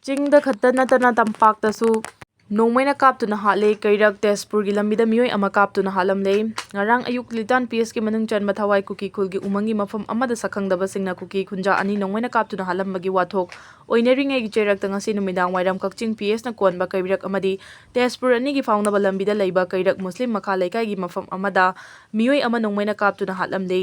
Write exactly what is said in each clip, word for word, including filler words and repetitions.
ꯆꯤꯡꯗ ꯈꯛꯇ ꯅꯠꯇꯅ ꯇꯝꯄꯥꯛꯇꯁꯨ ꯅꯣꯡꯃꯩꯅ ꯀꯥꯞꯇꯨꯅ ꯍꯥꯠꯂꯦ꯫ ꯀꯩꯔꯛ ꯇꯦꯖꯄꯨꯔꯒꯤ ꯂꯝꯕꯤꯗ ꯃꯤꯑꯣꯏ ꯑꯃ ꯀꯥꯞꯇꯨꯅ ꯍꯥꯠꯂꯝꯂꯦ꯫ ꯉꯔꯥꯡ ꯑꯌꯨꯛ ꯂꯤꯇꯥꯟ ꯄꯤ ꯑꯦꯁꯀꯤ ꯃꯅꯨꯡ ꯆꯟꯕ ꯊꯋꯥꯏ ꯀꯨꯀꯤ ꯈꯨꯜꯒꯤ ꯎꯃꯪꯒꯤ ꯃꯐꯝ ꯑꯃꯗ ꯁꯛꯈꯪꯗꯕꯁꯤꯡꯅ ꯀꯨꯀꯤ ꯈꯨꯟꯖꯥ ꯑꯅꯤ ꯅꯣꯡꯃꯩꯅ ꯀꯥꯞꯇꯨꯅ ꯍꯥꯠꯂꯝꯕꯒꯤ ꯋꯥꯊꯣꯛ ꯑꯣꯏꯅꯔꯤꯉꯩꯒꯤ ꯆꯩꯔꯛꯇ ꯉꯁꯤ ꯅꯨꯃꯤꯗꯥꯡ ꯋꯥꯏꯔꯝ ꯀꯛꯆꯤꯡ ꯄꯤ ꯑꯦꯁꯅ ꯀꯣꯟꯕ ꯀꯩꯔꯛ ꯑꯃꯗꯤ ꯇꯦꯖꯄꯨꯔ ꯑꯅꯤꯒꯤ ꯐꯥꯎꯅꯕ ꯂꯝꯕꯤꯗ ꯂꯩꯕ ꯀꯩꯔꯛ ꯃꯨꯁꯂꯤꯝ ꯃꯈꯥ ꯂꯩꯀꯥꯏꯒꯤ ꯃꯐꯝ ꯑꯃꯗ ꯃꯤꯑꯣꯏ ꯑꯃ ꯅꯣꯡꯃꯩꯅ ꯀꯥꯞꯇꯨꯅ ꯍꯥꯠꯂꯝꯂꯦ꯫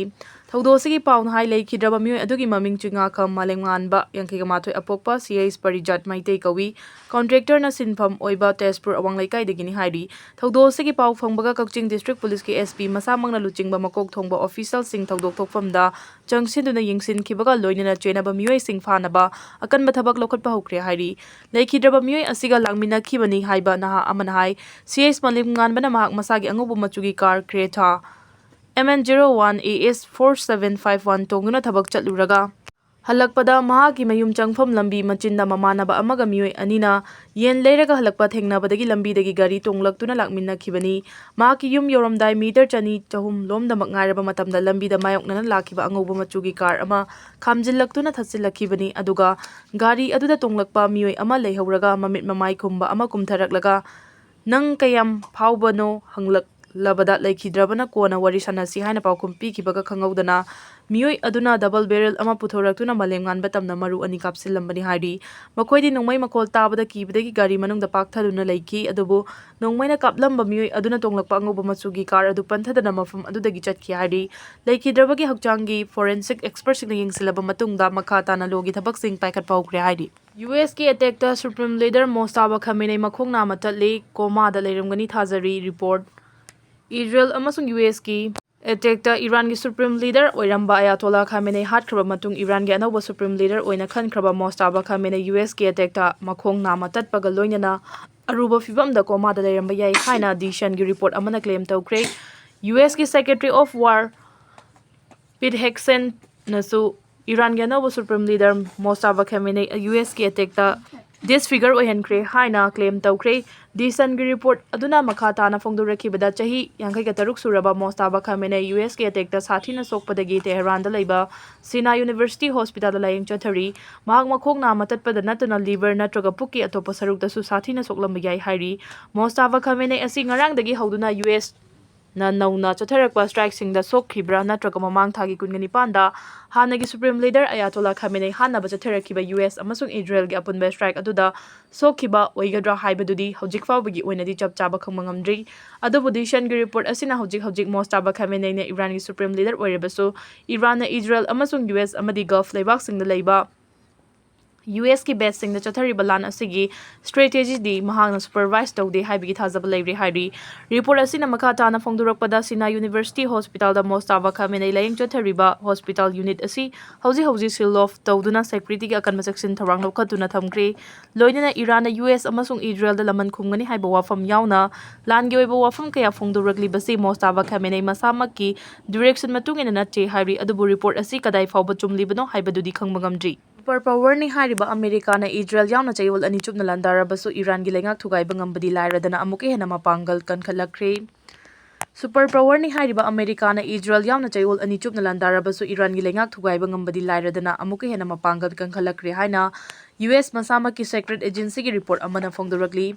ꯊꯧꯗꯣꯛ ꯑꯁꯤꯒꯤ ꯄꯥꯎꯅ ꯍꯥꯏ, ꯂꯩꯈꯤꯗ꯭ꯔꯕ ꯃꯤꯑꯣꯏ ꯑꯗꯨꯒꯤ ꯃꯃꯤꯡ ꯆꯤꯉꯥꯈꯝ ꯃꯥꯂꯦꯝꯉꯥꯟꯕ, ꯌꯥꯡꯈꯩꯒ ꯃꯥꯊꯣꯏ ꯑꯄꯣꯛꯄ, ꯁꯤ ꯑꯩꯆ ꯄꯔꯤꯖꯥꯠ ꯃꯩꯇꯩ ꯀꯧꯏ꯫ ꯀꯣꯟꯇ꯭ꯔꯦꯛꯇꯔꯅ ꯁꯤꯟꯐꯝ ꯑꯣꯏꯕ ꯇꯦꯖꯄꯨꯔ ꯑꯋꯥꯡ ꯂꯩꯀꯥꯏꯗꯒꯤꯅꯤ ꯍꯥꯏꯔꯤ꯫ ꯊꯧꯗꯣꯛ ꯑꯁꯤꯒꯤ ꯄꯥꯎ ꯐꯪꯕꯒ ꯀꯛꯆꯤꯡ ꯗꯤꯁꯇ꯭ꯔꯤꯛ ꯄꯨꯂꯤꯁꯀꯤ ꯑꯦꯁ ꯄꯤ ꯃꯁꯥꯃꯛꯅ ꯂꯨꯆꯤꯡꯕ ꯃꯀꯣꯛ ꯊꯣꯡꯕ ꯑꯣꯐꯤꯁꯤꯌꯦꯜꯁꯤꯡ ꯊꯧꯗꯣꯛ ꯊꯣꯛꯐꯝꯗ ꯆꯪꯁꯤꯟꯗꯨꯅ ꯌꯦꯡꯁꯤꯟꯈꯤꯕꯒ ꯂꯣꯏꯅꯅ ꯆꯦꯟꯅꯕ ꯃꯤꯑꯣꯏꯁꯤꯡ ꯐꯥꯅꯕ ꯑꯀꯟꯕ ꯊꯕꯛ ꯂꯧꯈꯠꯄ ꯍꯧꯈ꯭ꯔꯦ ꯍꯥꯏꯔꯤ꯫ ꯂꯩꯈꯤꯗ꯭ꯔꯕ ꯃꯤꯑꯣꯏ ꯑꯁꯤꯒ ꯂꯥꯛꯃꯤꯟꯅꯈꯤꯕꯅꯤ ꯍꯥꯏꯕ ꯅꯍꯥ ꯑꯃꯅ ꯍꯥꯏ꯫ ꯁꯤ ꯑꯩꯆ ꯃꯥꯂꯦꯝꯉꯥꯟꯕꯅ ꯃꯍꯥꯛ ꯃꯁꯥꯒꯤ ꯑꯉꯧꯕ ꯃꯆꯨꯒꯤ car Creta M N zero one A S four seven five one ꯇꯣꯡꯗꯨꯅ ꯊꯕꯛ ꯆꯠꯂꯨꯔꯒ ꯍꯜꯂꯛꯄꯗ ꯃꯍꯥꯛꯀꯤ ꯃꯌꯨꯝ ꯆꯪꯐꯝ ꯂꯝꯕꯤ ꯃꯆꯤꯟꯗ ꯃꯃꯥꯟꯅꯕ ꯑꯃꯒ ꯃꯤꯑꯣꯏ ꯑꯅꯤꯅ ꯌꯦꯟ ꯂꯩꯔꯒ ꯍꯜꯂꯛꯄ ꯊꯦꯡꯅꯕꯗꯒꯤ ꯂꯝꯕꯤꯗꯒꯤ ꯒꯥꯔꯤ ꯇꯣꯡꯂꯛꯇꯨꯅ ꯂꯥꯛꯃꯤꯟꯅꯈꯤꯕꯅꯤ꯫ ꯃꯍꯥꯛꯀꯤ ꯌꯨꯝ ꯌꯧꯔꯝꯗꯥꯏ ꯃꯤꯇꯔ ꯆꯅꯤ ꯆꯍꯨꯝ ꯂꯣꯝꯗꯃꯛ ꯉꯥꯏꯔꯕ ꯃꯇꯝꯗ ꯂꯝꯕꯤꯗ ꯃꯥꯌꯣꯛꯅꯅ ꯂꯥꯛꯈꯤꯕ ꯑꯉꯧꯕ ꯃꯆꯨꯒꯤ ꯀꯥꯔ ꯑꯃ ꯈꯥꯝꯖꯤꯜꯂꯛꯇꯨꯅ ꯊꯠꯆꯤꯜꯂꯛꯈꯤꯕꯅꯤ꯫ ꯑꯗꯨꯒ ꯒꯥꯔꯤ ꯑꯗꯨꯗ ꯇꯣꯡꯂꯛꯄ ꯃꯤꯑꯣꯏ ꯑꯃ ꯂꯩꯍꯧꯔꯒ ꯃꯃꯤꯠ ꯃꯃꯥꯏ ꯈꯨꯝꯕ ꯑꯃ ꯀꯨꯝꯊꯔꯛꯂꯒ "ꯅꯪ ꯀꯌꯥꯝ ꯐꯥꯎꯕꯅꯣ?" ꯍꯪꯂꯛꯂꯕꯗ ꯂꯩꯈꯤꯗ꯭ꯔꯕꯅ "ꯀꯣꯟꯅ ꯋꯥꯔꯤ ꯁꯥꯟꯅꯁꯤ" ꯍꯥꯏꯅ ꯄꯥꯎꯈꯨꯝ ꯄꯤꯈꯤꯕꯒ ꯈꯪꯍꯧꯗꯅ ꯃꯤꯑꯣꯏ ꯑꯗꯨꯅ ꯗꯕꯜ ꯕꯦꯔꯦꯜ ꯑꯃ ꯄꯨꯊꯣꯔꯛꯇꯨꯅ ꯃꯥꯂꯦꯝꯉꯥꯟꯕ ꯇꯝꯅ ꯃꯔꯨ ꯑꯅꯤ ꯀꯥꯞꯁꯤꯜꯂꯝꯕꯅꯤ ꯍꯥꯏꯔꯤ꯫ ꯃꯈꯣꯏꯗꯤ ꯅꯣꯡꯃꯩ ꯃꯈꯣꯜ ꯇꯥꯕꯗ ꯀꯤꯕꯗꯒꯤ ꯒꯥꯔꯤ ꯃꯅꯨꯡꯗ ꯄꯥꯛꯊꯗꯨꯅ ꯂꯩꯈꯤ꯫ ꯑꯗꯨꯕꯨ ꯅꯣꯡꯃꯩꯅ ꯀꯥꯞꯂꯝꯕ ꯃꯤꯑꯣꯏ ꯑꯗꯨꯅ ꯇꯣꯡꯂꯛꯄ ꯑꯉꯧꯕ ꯃꯆꯨꯒꯤ ꯀꯥꯔ ꯑꯗꯨ ꯄꯟꯊꯗꯅ ꯃꯐꯝ ꯑꯗꯨꯗꯒꯤ ꯆꯠꯈꯤ ꯍꯥꯏꯔꯤ꯫ ꯂꯩꯈꯤꯗ꯭ꯔꯕꯒꯤ ꯍꯛꯆꯥꯡꯒꯤ ꯐꯣꯔꯦꯟꯁꯤꯛ ꯑꯦꯛꯁꯄꯔꯠꯁꯤꯡꯅ ꯌꯦꯡꯁꯤꯜꯂꯕ ꯃꯇꯨꯡꯗ ꯃꯈꯥ ꯇꯥꯅ ꯂꯣꯒꯤ ꯊꯕꯛꯁꯤꯡ ꯄꯥꯏꯈꯠꯄ ꯍꯧꯈ꯭ꯔꯦ ꯍꯥꯏꯔꯤ꯫ ꯌꯨ ꯑꯦꯁꯀꯤ ꯑꯦꯇꯦꯛꯇ ꯁꯨꯄ꯭ꯔꯤꯝ ꯂꯤꯗꯔ ꯃꯣꯁꯇꯥꯕ ꯈꯥꯃꯦꯅꯦ ꯃꯈꯣꯡ ꯅꯥꯝꯃ ꯇꯠꯂꯤ, ꯀꯣꯃꯥꯗ ꯂꯩꯔꯝꯒꯅꯤ ꯊꯥꯖꯔꯤ꯫ ꯔꯤꯄꯣꯔꯠ꯫ ꯏꯖꯔꯦꯜ ꯑꯃꯁꯨꯡ ꯌꯨ ꯑꯦꯁꯀꯤ ꯑꯦꯇꯦꯛꯇ ꯏꯔꯥꯟꯒꯤ ꯁꯨꯄ꯭ꯔꯤꯝ ꯂꯤꯗꯔ ꯑꯣꯏꯔꯝꯕ ꯑꯌꯥꯇꯣꯂꯥ ꯈꯥꯃꯦꯅꯦ ꯍꯥꯠꯈ꯭ꯔꯕ ꯃꯇꯨꯡ ꯏꯔꯥꯟꯒꯤ ꯑꯅꯧꯕ ꯁꯨꯄ꯭ꯔꯤꯝ ꯂꯤꯗꯔ ꯑꯣꯏꯅ ꯈꯟꯈ꯭ꯔꯕ ꯃꯣꯁꯇꯥꯕ ꯈꯥꯃꯦꯅꯦ ꯌꯨ ꯑꯦꯁꯀꯤ ꯑꯦꯇꯦꯛꯇ ꯃꯈꯣꯡ ꯅꯥꯝꯃ ꯇꯠꯄꯒ ꯂꯣꯏꯅꯅ ꯑꯔꯨꯕ ꯐꯤꯕꯝꯗ ꯀꯣꯃꯥꯗ ꯂꯩꯔꯝꯕ ꯌꯥꯏ ꯍꯥꯏꯅ ꯗꯤ ꯁꯟꯒꯤ ꯔꯤꯄꯣꯔꯠ ꯑꯃꯅ ꯀ꯭ꯂꯦꯝ ꯇꯧꯈ꯭ꯔꯦ꯫ ꯌꯨ ꯑꯦꯁꯀꯤ ꯁꯦꯀ꯭ꯔꯦꯇꯔꯤ ꯑꯣꯐ ꯋꯥꯔ ꯄꯤꯠ ꯍꯦꯛꯁꯦꯟꯅꯁꯨ ꯏꯔꯥꯟꯒꯤ ꯑꯅꯧꯕ ꯁꯨꯄ꯭ꯔꯤꯝ ꯂꯤꯗꯔ ꯃꯣꯁꯇꯥꯕ ꯈꯥꯃꯦꯅꯦ ꯌꯨ ꯑꯦꯁꯀꯤ ꯑꯦꯇꯦꯛꯇ ꯗꯤꯁꯐꯤꯒꯔ ꯑꯣꯏꯍꯟꯈ꯭ꯔꯦ ꯍꯥꯏꯅ ꯀ꯭ꯂꯦꯝ ꯇꯧꯈ꯭ꯔꯦ꯫ ꯗꯤ ꯁꯟꯒꯤ ꯔꯤꯄꯣꯔꯠ ꯑꯗꯨꯅ ꯃꯈꯥ ꯇꯥꯅ ꯐꯣꯡꯗꯣꯔꯛꯈꯤꯕꯗ, ꯆꯍꯤ ꯌꯥꯡꯈꯩꯒ ꯇꯔꯨꯛ ꯁꯨꯔꯕ ꯃꯣꯁꯇꯥꯕꯥ ꯈꯥꯃꯦꯅꯦ ꯌꯨ ꯑꯦꯁꯀꯤ ꯑꯦꯇꯦꯛꯇ ꯁꯥꯊꯤꯅ ꯁꯣꯛꯄꯗꯒꯤ ꯇꯦꯍꯔꯥꯟꯗ ꯂꯩꯕ ꯁꯤꯅꯥ ꯌꯨꯅꯤꯚꯔꯁꯤꯇꯤ ꯍꯣꯁꯄꯤꯇꯥꯜꯗ ꯂꯥꯌꯦꯡ ꯆꯠꯊꯔꯤ꯫ ꯃꯍꯥꯛ ꯃꯈꯣꯡ ꯅꯥꯝꯃ ꯇꯠꯄꯗ ꯅꯠꯇꯅ ꯂꯤꯚꯔ ꯅꯠꯇ꯭ꯔꯒ ꯄꯨꯛꯀꯤ ꯑꯇꯣꯞꯄ ꯁꯔꯨꯛꯇꯁꯨ ꯁꯥꯊꯤꯅ ꯁꯣꯛꯂꯝꯕ ꯌꯥꯏ ꯍꯥꯏꯔꯤ꯫ ꯃꯣꯁꯇꯥꯕꯥ ꯈꯥꯃꯦꯅꯦ ꯑꯁꯤ ꯉꯔꯥꯡꯗꯒꯤ ꯍꯧꯗꯨꯅ ꯌꯨ ꯑꯦꯁ ꯅ ꯅꯧꯅ ꯆꯠꯊꯔꯛꯄ ꯁ꯭ꯇ꯭ꯔꯥꯏꯛꯁꯤꯡꯗ ꯁꯣꯛꯈꯤꯕ꯭ꯔꯥ ꯅꯠꯇ꯭ꯔꯒ ꯃꯃꯥꯡ ꯊꯥꯒꯤ ꯀꯨꯟꯒ ꯅꯤꯄꯥꯟꯗ ꯍꯥꯟꯅꯒꯤ ꯁꯨꯄ꯭ꯔꯤꯝ ꯂꯤꯗꯔ ꯑꯌꯥꯇꯣꯂꯥ ꯈꯥꯃꯦꯅꯦ ꯍꯥꯠꯅꯕ ꯆꯠꯊꯔꯛꯈꯤꯕ ꯌꯨ ꯑꯦꯁ ꯑꯃꯁꯨꯡ ꯏꯖꯔꯦꯜꯒꯤ ꯑꯄꯨꯟꯕ ꯁ꯭ꯇ꯭ꯔꯥꯏꯛ ꯑꯗꯨꯗ ꯁꯣꯛꯈꯤꯕ ꯑꯣꯏꯒꯗ꯭ꯔꯥ ꯍꯥꯏꯕꯗꯨꯗꯤ ꯍꯧꯖꯤꯛ ꯐꯥꯎꯕꯒꯤ ꯑꯣꯏꯅꯗꯤ ꯆꯞ ꯆꯥꯕ ꯈꯪꯕ ꯉꯝꯗ꯭ꯔꯤ꯫ ꯑꯗꯨꯕꯨ ꯗꯤ ꯁꯟꯒꯤ ꯔꯤꯄꯣꯔꯠ ꯑꯁꯤꯅ ꯍꯧꯖꯤꯛ ꯍꯧꯖꯤꯛ ꯃꯣꯁꯇꯥꯕꯥ ꯈꯥꯃꯦꯅꯦꯅ ꯏꯔꯥꯟꯒꯤ ꯁꯨꯄ꯭ꯔꯤꯝ ꯂꯤꯗꯔ ꯑꯣꯏꯔꯕꯁꯨ, ꯏꯔꯥꯟꯅ ꯏꯖꯔꯦꯜ ꯑꯃꯁꯨꯡ ꯌꯨ ꯑꯦꯁ ꯑꯃꯗꯤ ꯒꯜꯐ ꯂꯩꯕꯥꯛꯁꯤꯡꯗ ꯂꯩꯕ ꯌꯨ ꯑꯦꯁꯀꯤ ꯕꯦꯖꯁꯤꯡꯗ ꯆꯠꯊꯔꯤꯕ ꯂꯥꯟ ꯑꯁꯤꯒꯤ ꯁ꯭ꯇ꯭ꯔꯦꯇꯦꯖꯤꯗꯤ ꯃꯍꯥꯛꯅ ꯁꯨꯄꯔꯚꯥꯏꯖ ꯇꯧꯗꯦ ꯍꯥꯏꯕꯒꯤ ꯊꯥꯖꯕ ꯂꯩꯔꯤ ꯍꯥꯏꯔꯤ꯫ ꯔꯤꯄꯣꯔꯠ ꯑꯁꯤꯅ ꯃꯈꯥ ꯇꯥꯅ ꯐꯣꯡꯗꯣꯔꯛꯄꯗ, ꯁꯤꯅꯥ ꯌꯨꯅꯤꯚꯔꯁꯤꯇꯤ ꯍꯣꯁꯄꯤꯇꯥꯜꯗ ꯃꯣꯁꯇꯥꯕꯥ ꯈꯥꯃꯦꯅꯦ ꯂꯥꯌꯦꯡ ꯆꯠꯊꯔꯤꯕ ꯍꯣꯁꯄꯤꯇꯥꯜ ꯌꯨꯅꯤꯠ ꯑꯁꯤ ꯍꯧꯖꯤꯛ ꯍꯧꯖꯤꯛ ꯁꯤꯜ ꯑꯣꯐ ꯇꯧꯗꯨꯅ ꯁꯦꯀ꯭ꯌꯨꯔꯤꯇꯤꯒꯤ ꯑꯀꯟꯕ ꯆꯦꯛꯁꯤꯟ ꯊꯧꯔꯥꯡ ꯂꯧꯈꯠꯇꯨꯅ ꯊꯝꯈ꯭ꯔꯦ꯫ ꯂꯣꯏꯅꯅ ꯏꯔꯥꯟꯅ ꯌꯨ ꯑꯦꯁ ꯑꯃꯁꯨꯡ ꯏꯖꯔꯦꯜꯗ ꯂꯃꯟ ꯈꯨꯝꯒꯅꯤ ꯍꯥꯏꯕ ꯋꯥꯐꯝ ꯌꯥꯎꯅ ꯂꯥꯟꯒꯤ ꯑꯣꯏꯕ ꯋꯥꯐꯝ ꯀꯌꯥ ꯐꯣꯡꯗꯣꯔꯛꯂꯤꯕꯁꯤ ꯃꯣꯁꯇꯥꯕꯥ ꯈꯥꯃꯦꯅꯦ ꯃꯁꯥꯃꯛꯀꯤ ꯗꯤꯔꯦꯛꯁꯟ ꯃꯇꯨꯡ ꯏꯟꯅ ꯅꯠꯇꯦ ꯍꯥꯏꯔꯤ꯫ ꯑꯗꯨꯕꯨ ꯔꯤꯄꯣꯔꯠ ꯑꯁꯤ ꯀꯗꯥꯏ ꯐꯥꯎꯕ ꯆꯨꯝꯂꯤꯕꯅꯣ ꯍꯥꯏꯕꯗꯨꯗꯤ ꯈꯪꯕ ꯉꯝꯗ꯭ꯔꯤ꯫ ꯁꯨꯄꯔ ꯄꯥꯋꯔꯅꯤ ꯍꯥꯏꯔꯤꯕ ꯑꯃꯦꯔꯤꯀꯥꯅ ꯏꯖꯔꯦꯜ ꯌꯥꯎꯅ ꯆꯌꯣꯜ ꯑꯅꯤ ꯆꯨꯞꯅ ꯂꯥꯟꯗꯥꯔꯕꯁꯨ ꯏꯔꯥꯟꯒꯤ ꯂꯩꯉꯥꯛ ꯊꯨꯒꯥꯏꯕ ꯉꯝꯕꯗꯤ ꯂꯥꯏꯔꯗꯅ ꯑꯃꯨꯛꯀ ꯍꯦꯟꯅ ꯃꯄꯥꯡꯒꯜ ꯀꯟꯈꯠꯂꯛꯈ꯭ꯔꯦ꯫ ꯁꯨꯄꯔ ꯄꯥꯋꯔꯅꯤ ꯍꯥꯏꯔꯤꯕ ꯑꯃꯦꯔꯤꯀꯥꯅ ꯏꯖꯔꯦꯜ ꯌꯥꯎꯅ ꯆꯌꯣꯜ ꯑꯅꯤ ꯆꯨꯞꯅ ꯂꯥꯟꯗꯥꯔꯕꯁꯨ ꯏꯔꯥꯟꯒꯤ ꯂꯩꯉꯥꯛ ꯊꯨꯒꯥꯏꯕ ꯉꯝꯕꯗꯤ ꯂꯥꯏꯔꯗꯅ ꯑꯃꯨꯛꯀ ꯍꯦꯟꯅ ꯃꯄꯥꯡꯒꯜ ꯀꯟꯈꯠꯂꯛꯈ꯭ꯔꯦ ꯍꯥꯏꯅ ꯌꯨ ꯑꯦꯁ ꯃꯁꯥꯃꯛꯀꯤ ꯁꯦꯀ꯭ꯔꯦꯠ ꯑꯦꯖꯦꯟꯁꯤꯒꯤ ꯔꯤꯄꯣꯔꯠ ꯑꯃꯅ ꯐꯣꯡꯗꯣꯔꯛꯂꯤ꯫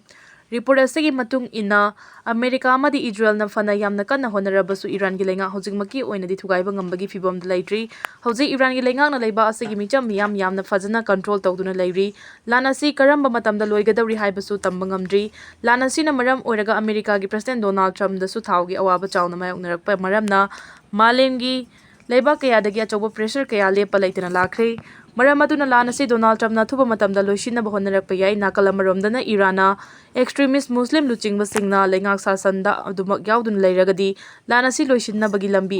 ꯔꯤꯄꯣꯔꯠ ꯑꯁꯤꯒꯤ ꯃꯇꯨꯡ ꯏꯟꯅ, ꯑꯃꯦꯔꯤꯀꯥ ꯑꯃꯗꯤ ꯏꯖꯔꯦꯜꯅ ꯐꯅ ꯌꯥꯝꯅ ꯀꯟꯅ ꯍꯣꯠꯅꯔꯕꯁꯨ ꯏꯔꯥꯟꯒꯤ ꯂꯩꯉꯥꯛ ꯍꯧꯖꯤꯛꯃꯛꯀꯤ ꯑꯣꯏꯅꯗꯤ ꯊꯨꯒꯥꯏꯕ ꯉꯝꯕꯒꯤ ꯐꯤꯚꯝꯗ ꯂꯩꯇ꯭ꯔꯤ꯫ ꯍꯧꯖꯤꯛ ꯏꯔꯥꯟꯒꯤ ꯂꯩꯉꯥꯛꯅ ꯂꯩꯕꯥꯛ ꯑꯁꯤꯒꯤ ꯃꯤꯆꯝ ꯃꯤꯌꯥꯝ ꯌꯥꯝꯅ ꯐꯖꯅ ꯀꯟꯇ꯭ꯔꯣꯜ ꯇꯧꯗꯨꯅ ꯂꯩꯔꯤ꯫ ꯂꯥꯟ ꯑꯁꯤ ꯀꯔꯝꯕ ꯃꯇꯝꯗ ꯂꯣꯏꯒꯗꯧꯔꯤ ꯍꯥꯏꯕꯁꯨ ꯇꯝꯕ ꯉꯝꯗ꯭ꯔꯤ꯫ ꯂꯥꯟ ꯑꯁꯤꯅ ꯃꯔꯝ ꯑꯣꯏꯔꯒ ꯑꯃꯦꯔꯤꯀꯥꯒꯤ ꯄ꯭ꯔꯁꯤꯗꯦꯟꯠ ꯗꯣꯅꯥꯜꯗ ꯇ꯭ꯔꯝꯞꯗꯁꯨ ꯊꯥꯎꯒꯤ ꯑꯋꯥꯕ ꯆꯥꯎꯅ ꯃꯥꯌꯣꯛꯅꯔꯛꯄ ꯃꯔꯝꯅ ꯃꯥꯂꯦꯝꯒꯤ ꯂꯩꯕꯥꯛ ꯀꯌꯥꯗꯒꯤ ꯑꯆꯧꯕ ꯄ꯭ꯔꯦꯁꯔ ꯀꯌꯥ ꯂꯦꯞꯄ ꯂꯩꯇꯅ ꯂꯥꯛꯈ꯭ꯔꯦ꯫ ꯃꯔꯝ ꯑꯗꯨꯅ ꯂꯥꯟ ꯑꯁꯤ ꯗꯣꯅꯥꯜꯗ ꯇ꯭ꯔꯝꯞꯅ ꯑꯊꯨꯕ ꯃꯇꯝꯗ ꯂꯣꯏꯁꯤꯟꯅꯕ ꯍꯣꯠꯅꯔꯛꯄ ꯌꯥꯏ꯫ ꯅꯥꯀꯜ ꯑꯃꯔꯣꯝꯗꯅ ꯏꯔꯥꯟꯅ ꯑꯦꯛꯁꯇ꯭ꯔꯤꯃꯤꯁ ꯃꯨꯁꯂꯤꯝ ꯂꯨꯆꯤꯡꯕꯁꯤꯡꯅ ꯂꯩꯉꯥꯛ ꯁꯥꯁꯟꯗ ꯑꯗꯨꯃꯛ ꯌꯥꯎꯗꯨꯅ ꯂꯩꯔꯒꯗꯤ ꯂꯥꯟ ꯑꯁꯤ ꯂꯣꯏꯁꯤꯟꯅꯕꯒꯤ ꯂꯝꯕꯤ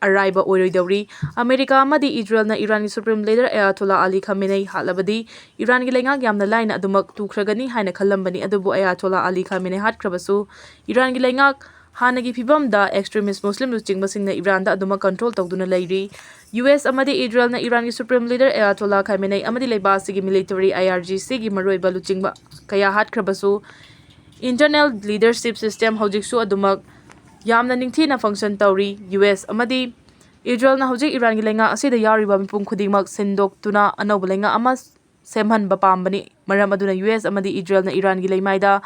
ꯑꯔꯥꯏꯕ ꯑꯣꯏꯔꯣꯏꯗꯧꯔꯤ꯫ ꯑꯃꯦꯔꯤꯀꯥ ꯑꯃꯗꯤ ꯏꯖꯔꯦꯜꯅ ꯏꯔꯥꯟꯒꯤ ꯁꯨꯄ꯭ꯔꯤꯝ ꯂꯤꯗꯔ ꯑꯌꯥꯇꯣꯂꯥ ꯑꯂꯤ ꯈꯥꯃꯦꯅꯦ ꯍꯥꯠꯂꯕꯗꯤ ꯏꯔꯥꯟꯒꯤ ꯂꯩꯉꯥꯛ ꯌꯥꯝꯅ ꯂꯥꯏꯅ ꯑꯗꯨꯃꯛ ꯇꯨꯈ꯭ꯔꯒꯅꯤ ꯍꯥꯏꯅ ꯈꯜꯂꯝꯕꯅꯤ꯫ ꯑꯗꯨꯕꯨ ꯑꯌꯥꯇꯣꯂꯥ ꯑꯂꯤ ꯈꯥꯃꯦꯅꯦ ꯍꯥꯠꯈ꯭ꯔꯕꯁꯨ ꯏꯔꯥꯟꯒꯤ ꯂꯩꯉꯥꯛ ꯍꯥꯟꯅꯒꯤ ꯐꯤꯕꯝꯗ extremist Muslim ꯂꯨꯆꯤꯡꯕꯁꯤꯡꯅ ꯏꯔꯥꯟꯗ ꯑꯗꯨꯃꯛ control ꯇꯧꯗꯨꯅ ꯂꯩꯔꯤ꯫ ꯌꯨ ꯑꯦꯁ ꯑꯃꯗꯤ ꯏꯖꯔꯦꯜꯅ ꯏꯔꯥꯟꯒꯤ Supreme Leader Ayatollah Khamenei ꯑꯃꯗꯤ ꯂꯩꯕꯥꯛ ꯑꯁꯤꯒꯤ military I R G Cꯒꯤ ꯃꯔꯨꯑꯣꯏꯕ ꯂꯨꯆꯤꯡꯕ ꯀꯌꯥ ꯍꯥꯠꯈ꯭ꯔꯕꯁꯨ, internal leadership system ꯍꯧꯖꯤꯛꯁꯨ ꯑꯗꯨꯃꯛ ꯌꯥꯝꯅ ꯅꯤꯡꯊꯤꯅ function ꯇꯧꯔꯤ꯫ ꯌꯨ ꯑꯦꯁ ꯑꯃꯗꯤ ꯏꯖꯔꯦꯜꯅ ꯍꯧꯖꯤꯛ ꯏꯔꯥꯟꯒꯤ ꯂꯩꯉꯥꯛ ꯑꯁꯤꯗ ꯌꯥꯎꯔꯤꯕ ꯃꯤꯄꯨꯝ ꯈꯨꯗꯤꯡꯃꯛ ꯁꯤꯟꯗꯣꯛꯇꯨꯅ ꯑꯅꯧꯕ ꯂꯩꯉꯥꯛ ꯑꯃ ꯁꯦꯝꯍꯟꯕ ꯄꯥꯝꯕꯅꯤ꯫ ꯃꯔꯝ ꯑꯗꯨꯅ ꯌꯨ ꯑꯦꯁ ꯑꯃꯗꯤ ꯏꯖꯔꯦꯜꯅ ꯏꯔꯥꯟꯒꯤ ꯂꯩꯃꯥꯏꯗ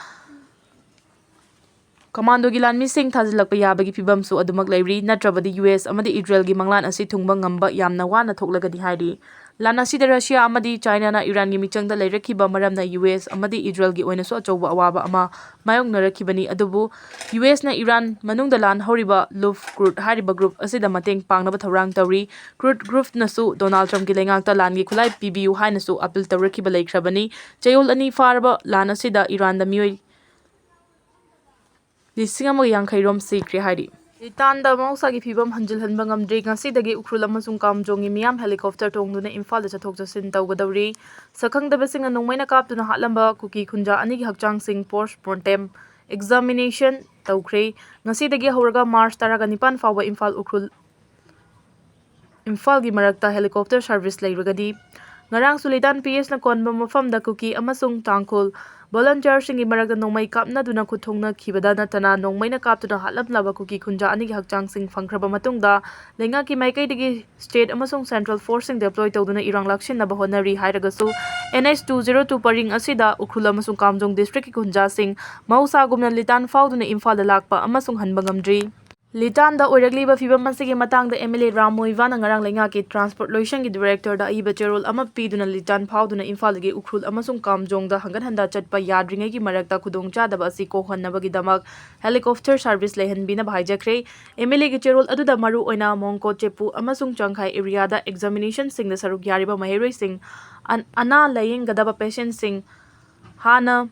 ꯀꯃꯥꯟꯗꯣꯒꯤ ꯂꯥꯟꯃꯤꯁꯤꯡ ꯊꯥꯖꯤꯜꯂꯛꯄ ꯌꯥꯕꯒꯤ ꯐꯤꯕꯝꯁꯨ ꯑꯗꯨꯃꯛ ꯂꯩꯔꯤ, ꯅꯠꯇ꯭ꯔꯕꯗꯤ ꯌꯨ ꯑꯦꯁ ꯑꯃꯗꯤ ꯏꯖꯔꯦꯜꯒꯤ ꯃꯪꯂꯥꯟ ꯑꯁꯤ ꯊꯨꯡꯕ ꯉꯝꯕ ꯌꯥꯝꯅ ꯋꯥꯅ ꯊꯣꯛꯂꯒꯅꯤ ꯍꯥꯏꯔꯤ꯫ ꯂꯥꯟ ꯑꯁꯤꯗ ꯔꯁꯤꯌꯥ ꯑꯃꯗꯤ ꯆꯥꯏꯅꯥꯅ ꯏꯔꯥꯟꯒꯤ ꯃꯤꯆꯪꯗ ꯂꯩꯔꯛꯈꯤꯕ ꯃꯔꯝꯅ ꯌꯨ ꯑꯦꯁ ꯑꯃꯗꯤ ꯏꯖꯔꯦꯜꯒꯤ ꯑꯣꯏꯅꯁꯨ ꯑꯆꯧꯕ ꯑꯋꯥꯕ ꯑꯃ ꯃꯥꯌꯣꯛꯅꯔꯛꯈꯤꯕꯅꯤ꯫ ꯑꯗꯨꯕꯨ ꯌꯨ ꯑꯦꯁꯅ ꯏꯔꯥꯟ ꯃꯅꯨꯡꯗ ꯂꯥꯟ ꯍꯧꯔꯤꯕ ꯂꯨꯐ ꯀ꯭ꯔꯨꯠ ꯍꯥꯏꯔꯤꯕ group ꯑꯁꯤꯗ ꯃꯇꯦꯡ ꯄꯥꯡꯅꯕ ꯊꯧꯔꯥꯡ ꯇꯧꯔꯤ꯫ ꯀ꯭ꯔꯨꯠ groupꯅꯁꯨ ꯗꯣꯅꯥꯜꯗ ꯇ꯭ꯔꯝꯞꯀꯤ ꯂꯩꯉꯥꯛꯇ ꯂꯥꯟꯒꯤ ꯈꯨꯠꯂꯥꯏ ꯄꯤꯕꯤꯌꯨ ꯍꯥꯏꯅꯁꯨ appeal ꯇꯧꯔꯛꯈꯤꯕ ꯂꯩꯈ꯭ꯔꯕꯅꯤ꯫ ꯆꯌꯣꯜ ꯑꯅꯤ ꯐꯥꯔꯕ ꯂꯥꯟ ꯑꯁꯤꯗ ꯏꯔꯥꯟꯗ ꯃꯤꯑꯣꯏ ꯂꯤꯁꯤꯡ ꯑꯃꯒ ꯌꯥꯡꯈꯩ ꯔꯣꯝ ꯁꯤꯈ꯭ꯔꯦ ꯍꯥꯏꯔꯤ꯫ ꯂꯤꯇꯥꯟꯗ ꯃꯍꯧꯁꯥꯒꯤ ꯐꯤꯕꯝ ꯍꯟꯖꯤꯜꯍꯟꯕ ꯉꯝꯗ꯭ꯔꯤ꯫ ꯉꯁꯤꯗꯒꯤ ꯎꯈ꯭ꯔꯨꯜ ꯑꯃꯁꯨꯡ ꯀꯥꯝꯖꯣꯡꯒꯤ ꯃꯤꯌꯥꯝ helicopter ꯇꯣꯡꯗꯨꯅ ꯏꯝꯐꯥꯜꯗ ꯆꯠꯊꯣꯛ ꯆꯠꯁꯤꯟ ꯇꯧꯒꯗꯧꯔꯤ꯫ ꯁꯛꯈꯪꯗꯕꯁꯤꯡꯅ ꯅꯣꯡꯃꯩꯅ ꯀꯥꯞꯇꯨꯅ ꯍꯥꯠꯂꯝꯕ ꯀꯨꯀꯤ ꯈꯨꯟꯖꯥ ꯑꯅꯤꯒꯤ ꯍꯛꯆꯥꯡꯁꯤꯡ post mortem examination ꯇꯧꯈ꯭ꯔꯦ꯫ ꯉꯁꯤꯗꯒꯤ ꯍꯧꯔꯒ ꯃꯥꯔꯆ ꯇꯔꯥꯒ ꯅꯤꯄꯥꯟ ꯐꯥꯎꯕ ꯏꯝꯐꯥꯜ ꯎꯈ꯭ꯔꯨꯜ ꯏꯝꯐꯥꯜꯒꯤ ꯃꯔꯛꯇ helicopter service ꯂꯩꯔꯒꯗꯤ꯫ ꯉꯔꯥꯡꯁꯨ ꯂꯤꯇꯥꯟ ꯄꯤ ꯑꯦꯁꯅ ꯀꯣꯟꯕ ꯃꯐꯝꯗ ꯀꯨꯀꯤ ꯑꯃꯁꯨꯡ ꯇꯥꯡꯈꯨꯜ volunteerꯁꯤꯡꯒꯤ ꯃꯔꯛꯇ ꯅꯣꯡꯃꯩ ꯀꯥꯞꯅꯗꯨꯅ ꯈꯨꯠ ꯊꯣꯛꯅꯈꯤꯕꯗ ꯅꯠꯇꯅ ꯅꯣꯡꯃꯩꯅ ꯀꯥꯞꯇꯨꯅ ꯍꯥꯠꯂꯝꯂꯕ ꯀꯨꯀꯤ ꯈꯨꯟꯖꯥ ꯑꯅꯤꯒꯤ ꯍꯛꯆꯥꯡꯁꯤꯡ ꯐꯪꯈ꯭ꯔꯕ ꯃꯇꯨꯡꯗ ꯂꯩꯉꯥꯛꯀꯤ ꯃꯥꯏꯀꯩꯗꯒꯤ state ꯑꯃꯁꯨꯡ central forceꯁꯤꯡ deploy ꯇꯧꯗꯨꯅ ꯏꯔꯥꯡ ꯂꯥꯛꯁꯤꯟꯅꯕ ꯍꯣꯠꯅꯔꯤ ꯍꯥꯏꯔꯒꯁꯨ, N H two zero two ꯄꯔꯤꯡ ꯑꯁꯤꯗ ꯎꯈ꯭ꯔꯨꯜ ꯑꯃꯁꯨꯡ ꯀꯥꯝꯖꯣꯡ districtꯀꯤ ꯈꯨꯟꯖꯥꯁꯤꯡ ꯃꯍꯧꯁꯥꯒꯨꯝꯅ ꯂꯤꯇꯥꯟ ꯐꯥꯎꯗꯨꯅ ꯏꯝꯐꯥꯜꯗ ꯂꯥꯛꯄ ꯑꯃꯁꯨꯡ ꯍꯟꯕ ꯉꯝꯗ꯭ꯔꯤ꯫ ꯂꯤꯇꯥꯟꯗ ꯑꯣꯏꯔꯛꯂꯤꯕ ꯐꯤꯕꯝ ꯑꯁꯤꯒꯤ ꯃꯇꯥꯡꯗ M L A ꯔꯥꯝ ꯃꯣꯏꯕꯥꯅ ꯉꯔꯥꯡ ꯂꯩꯉꯥꯛꯀꯤ transport ꯂꯣꯏꯁꯪꯒꯤ directorꯗ ꯑꯏꯕ ꯆꯦꯔꯣꯜ ꯑꯃ ꯄꯤꯗꯨꯅ ꯂꯤꯇꯥꯟ ꯐꯥꯎꯗꯨꯅ ꯏꯝꯐꯥꯜꯗꯒꯤ ꯎꯈ꯭ꯔꯨꯜ ꯑꯃꯁꯨꯡ ꯀꯥꯝꯖꯣꯡꯗ ꯍꯪꯒꯠ ꯍꯟꯗ ꯆꯠꯄ ꯌꯥꯗ꯭ꯔꯤꯉꯩꯒꯤ ꯃꯔꯛꯇ ꯈꯨꯗꯣꯡꯆꯥꯗꯕ ꯑꯁꯤ ꯀꯣꯛꯍꯟꯅꯕꯒꯤꯗꯃꯛ helicopter service ꯂꯩꯍꯟꯕꯤꯅꯕ ꯍꯥꯏꯖꯈ꯭ꯔꯦ꯫ M L Aꯒꯤ ꯆꯦꯔꯣꯜ ꯑꯗꯨꯗ ꯃꯔꯨ ꯑꯣꯏꯅ ꯃꯣꯡꯀꯣ ꯆꯦꯄꯨ ꯑꯃꯁꯨꯡ ꯆꯥꯡꯈꯥꯏ areaꯗ examinationꯁꯤꯡꯗ ꯁꯔꯨꯛ ꯌꯥꯔꯤꯕ ꯃꯍꯩꯔꯣꯏꯁꯤꯡ, ꯑꯟ-, ꯑꯅꯥ ꯂꯥꯌꯦꯡꯒꯗꯕ patientꯁꯤꯡ, ꯍꯥꯟꯅ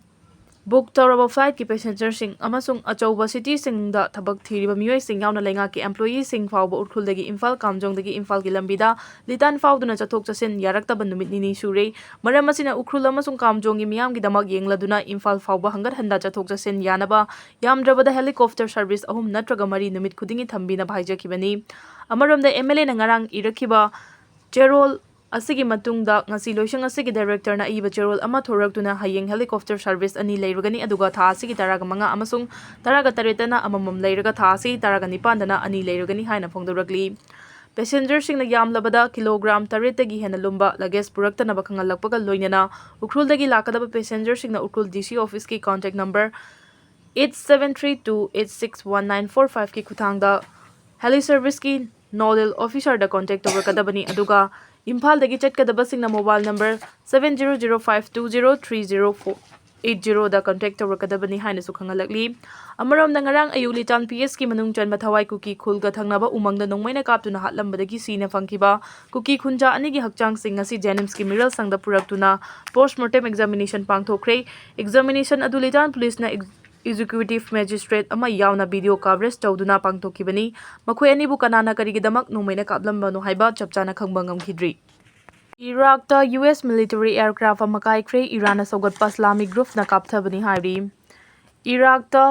ꯕꯨꯛ ꯇꯧꯔꯕ ꯐ꯭ꯂꯥꯏꯠꯀꯤ ꯄꯦꯁꯦꯟꯖꯔꯁꯤꯡ ꯑꯃꯁꯨꯡ ꯑꯆꯧꯕ ꯁꯤꯇꯤꯁꯤꯡꯗ ꯊꯕꯛ ꯊꯤꯔꯤꯕ ꯃꯤꯑꯣꯏꯁꯤꯡ ꯌꯥꯎꯅ ꯂꯩꯉꯥꯛꯀꯤ ꯑꯦꯝꯄ꯭ꯂꯣꯌꯤꯁꯤꯡ ꯐꯥꯎꯕ ꯎꯈ꯭ꯔꯨꯜꯗꯒꯤ ꯏꯝꯐꯥꯜ ꯀꯥꯝꯖꯣꯡꯗꯒꯤ ꯏꯝꯐꯥꯜꯒꯤ ꯂꯝꯕꯤꯗ ꯂꯤꯇꯥꯟ ꯐꯥꯎꯗꯨꯅ ꯆꯠꯊꯣꯛ ꯆꯠꯁꯤꯟ ꯌꯥꯔꯛꯇꯕ ꯅꯨꯃꯤꯠ ꯅꯤꯅꯤ ꯁꯨꯔꯦ꯫ ꯃꯔꯝ ꯑꯁꯤꯅ ꯎꯈ꯭ꯔꯨꯜ ꯑꯃꯁꯨꯡ ꯀꯥꯝꯖꯣꯡꯒꯤ ꯃꯤꯌꯥꯝꯒꯤꯗꯃꯛ ꯌꯦꯡꯂꯗꯨꯅ ꯏꯝꯐꯥꯜ ꯐꯥꯎꯕ ꯍꯪꯒꯠ ꯍꯟꯗ ꯆꯠꯊꯣꯛ ꯆꯠꯁꯤꯟ ꯌꯥꯅꯕ ꯌꯥꯝꯗ꯭ꯔꯕꯗ ꯍꯦꯂꯤꯀꯣꯞꯇꯔ ꯁꯔꯚꯤꯁ ꯑꯍꯨꯝ ꯅꯠꯇ꯭ꯔꯒ ꯃꯔꯤ ꯅꯨꯃꯤꯠ ꯈꯨꯗꯤꯡꯒꯤ ꯊꯝꯕꯤꯅꯕ ꯍꯥꯏꯖꯈꯤꯕꯅꯤ꯫ ꯑꯃꯔꯣꯝꯗ, ꯑꯦꯝ ꯑꯦꯜ ꯑꯦꯅ ꯉꯔꯥꯡ ꯏꯔꯛꯈꯤꯕ ꯆꯦꯔꯣꯜ ꯑꯁꯤꯒꯤ ꯃꯇꯨꯡꯗ ꯉꯁꯤ ꯂꯣꯏꯁꯪ ꯑꯁꯤꯒꯤ ꯗꯥꯏꯔꯦꯛꯇꯔꯅ ꯏꯕ ꯆꯦꯔꯣꯜ ꯑꯃ ꯊꯣꯔꯛꯇꯨꯅ ꯍꯌꯦꯡ ꯍꯦꯂꯤꯀꯣꯞꯇꯔ ꯁꯔꯚꯤꯁ ꯑꯅꯤ ꯂꯩꯔꯒꯅꯤ, ꯑꯗꯨꯒ ꯊꯥ ꯑꯁꯤꯒꯤ ꯇꯔꯥꯒ ꯃꯉꯥ ꯑꯃꯁꯨꯡ ꯇꯔꯥꯒ ꯇꯔꯦꯠꯇꯅ ꯑꯃꯃꯝ ꯂꯩꯔꯒ ꯊꯥ ꯑꯁꯤꯒꯤ ꯇꯔꯥꯒ ꯅꯤꯄꯥꯟꯗꯅ ꯑꯅꯤ ꯂꯩꯔꯒꯅꯤ ꯍꯥꯏꯅ ꯐꯣꯡꯗꯣꯔꯛꯂꯤ꯫ ꯄꯦꯁꯦꯟꯖꯔꯁꯤꯡꯅ ꯌꯥꯝꯂꯕꯗ ꯀꯤꯂꯣꯒ꯭ꯔꯥꯝ ꯇꯔꯦꯠꯇꯒꯤ ꯍꯦꯟꯅ ꯂꯨꯝꯕ ꯂꯒꯦꯖ ꯄꯨꯔꯛꯇꯅꯕ ꯈꯪꯍꯜꯂꯛꯄꯒ ꯂꯣꯏꯅꯅ ꯎꯈ꯭ꯔꯨꯜꯗꯒꯤ ꯂꯥꯛꯀꯗꯕ ꯄꯦꯁꯦꯟꯖꯔꯁꯤꯡꯅ ꯎꯈ꯭ꯔꯨꯜ ꯗꯤ ꯁꯤ ꯑꯣꯐꯤꯁꯀꯤ contact number eight seven three two eight six one nine four five ꯀꯤ ꯈꯨꯠꯊꯥꯡꯗ ꯍꯦꯂꯤ ꯁꯔꯚꯤꯁꯀꯤ ꯅꯣꯗꯦꯜ ꯑꯣꯐꯤꯁꯔꯗ ꯀꯣꯟꯇꯦꯛ ꯇꯧꯔꯛꯀꯗꯕꯅꯤ, ꯑꯗꯨꯒ ꯏꯝꯐꯥꯜꯗꯒꯤ ꯆꯠꯀꯗꯕꯁꯤꯡꯅ mobile number seven zero zero five two zero three zero four eight zeroꯗ ꯀꯣꯟꯇꯦꯛ ꯇꯧꯔꯛꯀꯗꯕꯅꯤ ꯍꯥꯏꯅꯁꯨ ꯈꯪꯍꯜꯂꯛꯂꯤ꯫ ꯑꯃꯔꯣꯝꯗ, ꯉꯔꯥꯡ ꯑꯌꯨꯛ ꯂꯤꯇꯥꯟ ꯄꯤ ꯑꯦꯁꯀꯤ ꯃꯅꯨꯡ ꯆꯟꯕ ꯊꯋꯥꯏ ꯀꯨꯀꯤ ꯈꯨꯜꯒ ꯊꯪꯅꯕ ꯎꯃꯪꯗ ꯅꯣꯡꯃꯩꯅ ꯀꯥꯞꯇꯨꯅ ꯍꯥꯠꯂꯝꯕꯗꯒꯤ ꯁꯤꯅ ꯐꯪꯈꯤꯕ ꯀꯨꯀꯤ ꯈꯨꯟꯖꯥ ꯑꯅꯤꯒꯤ ꯍꯛꯆꯥꯡꯁꯤꯡ ꯉꯁꯤ ꯖꯦꯅꯤꯝꯁꯀꯤ ꯃꯤꯔꯦꯜ ꯁꯪꯗ ꯄꯨꯔꯛꯇꯨꯅ ꯄꯣꯁꯃꯣꯔꯇꯦꯝ ꯑꯦꯛꯖꯥꯃꯤꯅꯦꯁꯟ ꯄꯥꯡꯊꯣꯛꯈ꯭ꯔꯦ꯫ ꯑꯦꯛꯖꯥꯃꯤꯅꯦꯁꯟ ꯑꯗꯨ ꯂꯤꯇꯥꯟ ꯄꯨꯂꯤꯁꯅ ꯑꯦꯛ-, ꯑꯦꯛꯖꯤꯀ꯭ꯌꯨꯇꯤꯚ ꯃꯦꯖꯤꯁꯇ꯭ꯔꯦꯠ ꯑꯃ ꯌꯥꯎꯅ ꯚꯤꯗꯤꯑꯣ ꯀꯚꯔꯦꯖ ꯇꯧꯗꯨꯅ ꯄꯥꯡꯊꯣꯛꯈꯤꯕꯅꯤ꯫ ꯃꯈꯣꯏ ꯑꯅꯤꯕꯨ ꯀꯅꯥꯅ ꯀꯔꯤꯒꯤꯗꯃꯛ ꯅꯣꯡꯃꯩꯅ ꯀꯥꯞꯂꯝꯕꯅꯣ ꯍꯥꯏꯕ ꯆꯞ ꯆꯥꯅ ꯈꯪꯕ ꯉꯝꯈꯤꯗ꯭ꯔꯤ꯫ ꯏꯔꯥꯛꯇ ꯌꯨ ꯑꯦꯁ ꯃꯤꯂꯤꯇꯔꯤ ꯑꯦꯌꯔꯀ꯭ꯔꯥꯐ ꯑꯃ ꯀꯥꯏꯈ꯭ꯔꯦ꯫ ꯏꯔꯥꯟꯅ ꯁꯧꯒꯠꯄ ꯏꯁꯂꯥꯃꯤꯛ ꯒ꯭ꯔꯨꯞꯅ ꯀꯥꯞꯊꯕꯅꯤ ꯍꯥꯏꯔꯤ꯫ ꯏꯔꯥꯛꯇ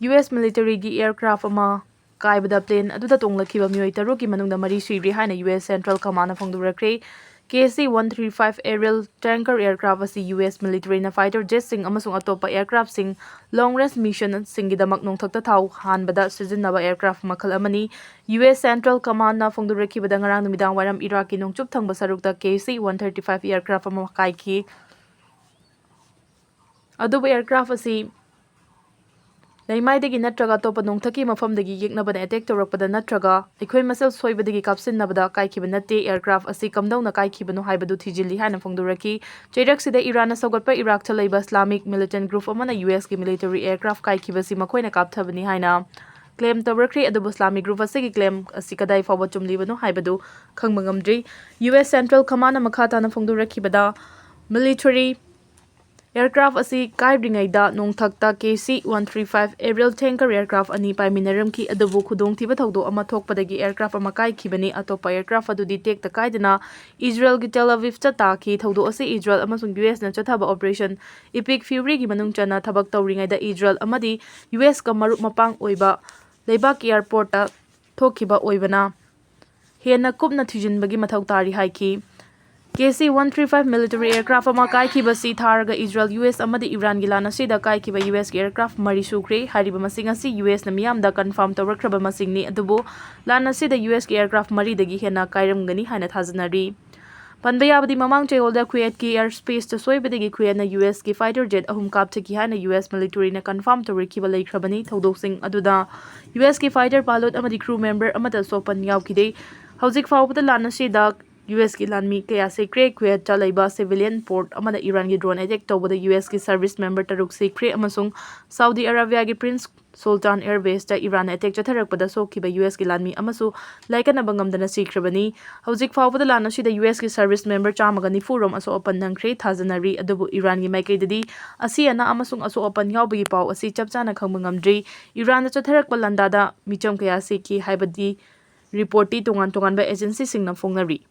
ꯌꯨ ꯑꯦꯁ ꯃꯤꯂꯤꯇꯔꯤꯒꯤ ꯑꯦꯌꯔꯀ꯭ꯔꯥꯐ ꯑꯃ ꯀꯥꯏꯕꯗ ꯄ꯭ꯂꯦꯟ ꯑꯗꯨꯗ ꯇꯣꯡꯂꯛꯈꯤꯕ ꯃꯤꯑꯣꯏ ꯇꯔꯨꯛꯀꯤ ꯃꯅꯨꯡꯗ ꯃꯔꯤ ꯁꯤꯔꯦ ꯍꯥꯏꯅ U S central ꯀꯃꯥꯟꯅ ꯐꯣꯡꯗꯣꯔꯛꯈ꯭ꯔꯦ꯫ K C one three five Ariel tanker aircraft ꯑꯁꯤ ꯌꯨ ꯑꯦꯁ ꯃꯤꯂꯤꯇꯔꯤꯅ ꯐꯥꯏꯇꯔ ꯖꯦꯠꯁꯤꯡ ꯑꯃꯁꯨꯡ ꯑꯇꯣꯞꯄ ꯑꯦꯌꯔꯀ꯭ꯔꯥꯐꯁꯤꯡ ꯂꯣꯡ ꯔꯦꯟꯖ ꯃꯤꯁꯟꯁꯤꯡꯒꯤꯗꯃꯛ ꯅꯣꯡꯊꯛꯇ ꯊꯥꯎ ꯍꯥꯟꯕꯗ ꯁꯤꯖꯤꯟꯅꯕ ꯑꯦꯌꯔꯀ꯭ꯔꯥꯐ ꯃꯈꯜ ꯑꯃꯅꯤ꯫ ꯌꯨ ꯑꯦꯁ ꯁꯦꯟꯇ꯭ꯔꯦꯜ ꯀꯃꯥꯟꯅ ꯐꯣꯡꯗꯣꯔꯛꯈꯤꯕꯗ ꯉꯔꯥꯡ ꯅꯨꯃꯤꯗꯥꯡ ꯋꯥꯏꯔꯝ ꯏꯔꯥꯛꯀꯤ ꯅꯣꯡꯆꯨꯞ ꯊꯪꯕ ꯁꯔꯨꯛꯇ K C one thirty five aircraft ꯑꯃ ꯀꯥꯏꯈꯤ꯫ ꯑꯗꯨꯕꯨ ꯑꯦꯌꯔꯀ꯭ꯔꯥꯐ ꯑꯁꯤ ꯂꯩꯃꯥꯏꯗꯒꯤ ꯅꯠꯇ꯭ꯔꯒ ꯑꯇꯣꯞꯄ ꯅꯣꯡꯊꯛꯀꯤ ꯃꯐꯝꯗꯒꯤ ꯌꯦꯛꯅꯕꯅ ꯑꯦꯇꯦꯛ ꯇꯧꯔꯛꯄꯗ ꯅꯠꯇ꯭ꯔꯒ ꯑꯩꯈꯣꯏ ꯃꯁꯦꯜ ꯁꯣꯏꯕꯗꯒꯤ ꯀꯥꯞꯁꯤꯟꯅꯕꯗ ꯀꯥꯏꯈꯤꯕ ꯅꯠꯇꯦ꯫ ꯑꯦꯌꯔꯀ꯭ꯔꯥꯐ ꯑꯁꯤ ꯀꯝꯗꯧꯅ ꯀꯥꯏꯈꯤꯕꯅꯣ ꯍꯥꯏꯕꯗꯨ ꯊꯤꯖꯤꯜꯂꯤ ꯍꯥꯏꯅ ꯐꯣꯡꯗꯣꯔꯛꯈꯤ꯫ ꯆꯩꯔꯛꯁꯤꯗ ꯏꯔꯥꯟꯅ ꯁꯧꯒꯠꯄ ꯏꯔꯥꯛꯇ ꯂꯩꯕ ꯏꯁꯂꯥꯃꯤꯛ ꯃꯤꯂꯤꯇꯦꯟ ꯒ꯭ꯔꯨꯞ ꯑꯃꯅ ꯌꯨ ꯑꯦꯁꯀꯤ ꯃꯤꯂꯤꯇꯔꯤ ꯑꯦꯌꯔꯀ꯭ꯔꯥꯐ ꯀꯥꯏꯈꯤꯕꯁꯤ ꯃꯈꯣꯏꯅ ꯀꯥꯞꯊꯕꯅꯤ ꯍꯥꯏꯅ ꯀ꯭ꯂꯦꯝ ꯇꯧꯔꯛꯈ꯭ꯔꯦ꯫ ꯑꯗꯨꯕꯨ ꯏꯁꯂꯥꯃꯤꯛ ꯒ꯭ꯔꯨꯞ ꯑꯁꯤꯒꯤ ꯀ꯭ꯂꯦꯝ ꯑꯁꯤ ꯀꯗꯥꯏ ꯐꯥꯎꯕ ꯆꯨꯝꯂꯤꯕꯅꯣ ꯍꯥꯏꯕꯗꯨ ꯈꯪꯕ ꯉꯝꯗ꯭ꯔꯤ꯫ ꯌꯨ ꯑꯦꯁ ꯁꯦꯟꯇ꯭ꯔꯦꯜ ꯀꯃꯥꯟꯅ ꯃꯈꯥ ꯇꯥꯅ ꯐꯣꯡꯗꯣꯔꯛꯈꯤꯕꯗ, ꯃꯤꯂꯤꯇꯔꯤ Aircraft ꯑꯁꯤ ꯀꯥꯏꯗ꯭ꯔꯤꯉꯩꯗ ꯅꯣꯡꯊꯛꯇ K C one three five Aerial Tanker aircraft ꯑꯅꯤ ꯄꯥꯏꯃꯤꯟꯅꯔꯝꯈꯤ, ꯑꯗꯨꯕꯨ ꯈꯨꯗꯣꯡꯊꯤꯕ ꯊꯧꯗꯣꯛ ꯑꯃ ꯊꯣꯛꯄꯗꯒꯤ aircraft ꯑꯃ ꯀꯥꯏꯈꯤꯕꯅꯤ꯫ ꯑꯇꯣꯞꯄ aircraft ꯑꯗꯨꯗꯤ ꯇꯦꯛꯇ ꯀꯥꯏꯗꯅ ꯏꯖꯔꯦꯜꯒꯤ ꯇꯦꯜ ꯑꯕꯤꯕꯇ ꯇꯥꯈꯤ꯫ ꯊꯧꯗꯣꯛ ꯑꯁꯤ ꯏꯖꯔꯦꯜ ꯑꯃꯁꯨꯡ U S ꯅ ꯆꯠꯊꯕ Operation Epic Fury ꯒꯤ ꯃꯅꯨꯡ ꯆꯟꯅ ꯊꯕꯛ ꯇꯧꯔꯤꯉꯩꯗ ꯏꯖꯔꯦꯜ ꯑꯃꯗꯤ U S ꯀ ꯃꯔꯨꯞ ꯃꯄꯥꯡ ꯑꯣꯏꯕ ꯂꯩꯕꯥꯛꯀꯤ airport ꯇ ꯊꯣꯛꯈꯤꯕ ꯑꯣꯏꯕꯅ ꯍꯦꯟꯅ ꯀꯨꯞꯅ ꯊꯤꯖꯤꯟꯕꯒꯤ ꯃꯊꯧ ꯇꯥꯔꯤ ꯍꯥꯏꯈꯤ꯫ K C one three five military aircraft ꯑꯃ ꯀꯥꯏꯈꯤꯕꯁꯤ ꯊꯥꯔꯒ ꯏꯖꯔꯦꯜ, U S ꯑꯃꯗꯤ ꯏꯔꯥꯟꯒꯤ ꯂꯥꯟ ꯑꯁꯤꯗ ꯀꯥꯏꯈꯤꯕ U S ꯀꯤ aircraft ꯃꯔꯤ ꯁꯨꯈ꯭ꯔꯦ꯫ ꯍꯥꯏꯔꯤꯕ ꯃꯁꯤꯡ ꯑꯁꯤ U S ꯅ ꯃꯤꯌꯥꯝꯗ confirm ꯇꯧꯔꯛꯈ꯭ꯔꯕ ꯃꯁꯤꯡꯅꯤ, ꯑꯗꯨꯕꯨ ꯂꯥꯟ ꯑꯁꯤꯗ U S ꯀꯤ aircraft ꯃꯔꯤꯗꯒꯤ ꯍꯦꯟꯅ ꯀꯥꯏꯔꯝꯒꯅꯤ ꯍꯥꯏꯅ ꯊꯥꯖꯅꯔꯤ꯫ ꯄꯟꯕ ꯌꯥꯕꯗꯤ, ꯃꯃꯥꯡ ꯆꯌꯣꯜꯗ ꯀꯨꯋꯦꯠꯀꯤ air space ꯇ ꯁꯣꯏꯕꯗꯒꯤ ꯀꯨꯋꯦꯠꯅ U S ꯀꯤ fighter jet ꯑꯍꯨꯝ ꯀꯥꯞꯊꯈꯤ ꯍꯥꯏꯅ U S military ꯅ confirm ꯇꯧꯔꯛꯈꯤꯕ ꯂꯩꯈ꯭ꯔꯕꯅꯤ꯫ ꯊꯧꯗꯣꯛꯁꯤꯡ ꯑꯗꯨꯗ U S ꯀꯤ fighter pilot ꯑꯃꯗꯤ crew member ꯑꯃꯠꯇ ꯁꯣꯛꯄꯟ ꯌꯥꯎꯈꯤꯗꯦ꯫ ꯍꯧꯖꯤꯛ ꯐꯥꯎꯕꯗ ꯂꯥꯟ ꯑꯁꯤꯗ U S ꯀꯤ ꯂꯥꯟꯃꯤ ꯀꯌꯥ ꯁꯤꯈ꯭ꯔꯦ꯫ ꯀꯨꯋꯦꯠꯇ ꯂꯩꯕ civilian port ꯑꯃꯗ ꯏꯔꯥꯟꯒꯤ drone attack ꯇꯧꯕꯗ U S ꯀꯤ service member ꯇꯔꯨꯛ ꯁꯤꯈ꯭ꯔꯦ ꯑꯃꯁꯨꯡ Saudi ꯑꯔꯥꯕꯤꯌꯥꯒꯤ Prince Sultan Air Base ꯇ ꯏꯔꯥꯟꯅ attack ꯆꯠꯊꯔꯛꯄꯗ ꯁꯣꯛꯈꯤꯕ U S ꯀꯤ ꯂꯥꯟꯃꯤ ꯑꯃꯁꯨ ꯂꯥꯏꯀꯠꯅꯕ ꯉꯝꯗꯅ ꯁꯤꯈ꯭ꯔꯕꯅꯤ꯫ ꯍꯧꯖꯤꯛ ꯐꯥꯎꯕꯗ ꯂꯥꯟ ꯑꯁꯤꯗ U S ꯀꯤ service member ꯆꯥꯝꯃꯒ ꯅꯤꯐꯨ ꯔꯣꯝ ꯑꯁꯣꯛ ꯑꯄꯟ ꯅꯪꯈ꯭ꯔꯦ꯫ ꯊꯥꯖꯅꯔꯤ, ꯑꯗꯨꯕꯨ ꯏꯔꯥꯟꯒꯤ ꯃꯥꯏꯀꯩꯗꯗꯤ ꯑꯁꯤ ꯑꯅꯥ ꯑꯃꯁꯨꯡ ꯑꯁꯣꯛ ꯑꯄꯟ ꯌꯥꯎꯕꯒꯤ ꯄꯥꯎ ꯑꯁꯤ ꯆꯞ ꯆꯥꯅ ꯈꯪꯕ ꯉꯝꯗ꯭ꯔꯤ꯫ ꯏꯔꯥꯟꯗ ꯆꯠꯊꯔꯛꯄ ꯂꯥꯟꯗꯥꯗ ꯃꯤꯆꯝ ꯀꯌꯥ ꯁꯤꯈꯤ ꯍꯥꯏꯕꯗꯤ report ꯇꯤ ꯇꯣꯉꯥꯟ ꯇꯣꯉꯥꯟꯕ agency ꯁꯤꯡꯅ ꯐꯣꯡꯅꯔꯤ꯫